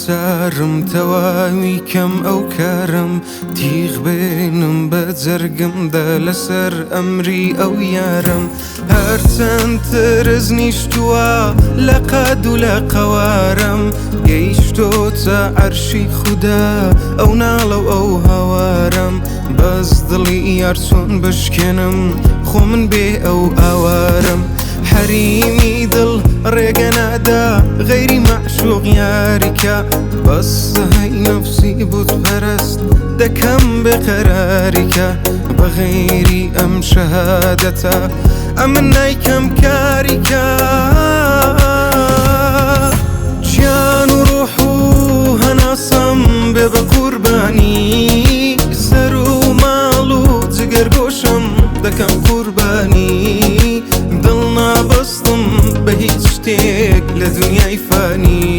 ناچارم تەواوی کەم ئەو کارم، تیغ بێنم بە جەرگمدا لەسەر ئەمری ئەو یارم. هەرچەند ترس نیشتووە لە قەد و لە قەوارم، گەیشتۆتە عەرشی خودا ئەو ناڵە و ئەو هاوارم. بەس دڵی یار چۆن بشکێنم، خۆ من بێ ئەو ئاوارم. حەریمی دڵ ڕێگە نادا غەیری مەعشوق یاریکە، بەس هەی نەفسی بت پەرست دەکەم بێ قەراریکە. بە غەیری ئەم شەهادەتە ئەمن نایکەم کاریکە. گیان و ڕۆح و هەناسەم بێ بە قوربانی، سەر و ماڵ و جگەرگۆشم دەکەم قوربانی. دڵ نابەستم بە هیچ شتێک لە دنیای فانی.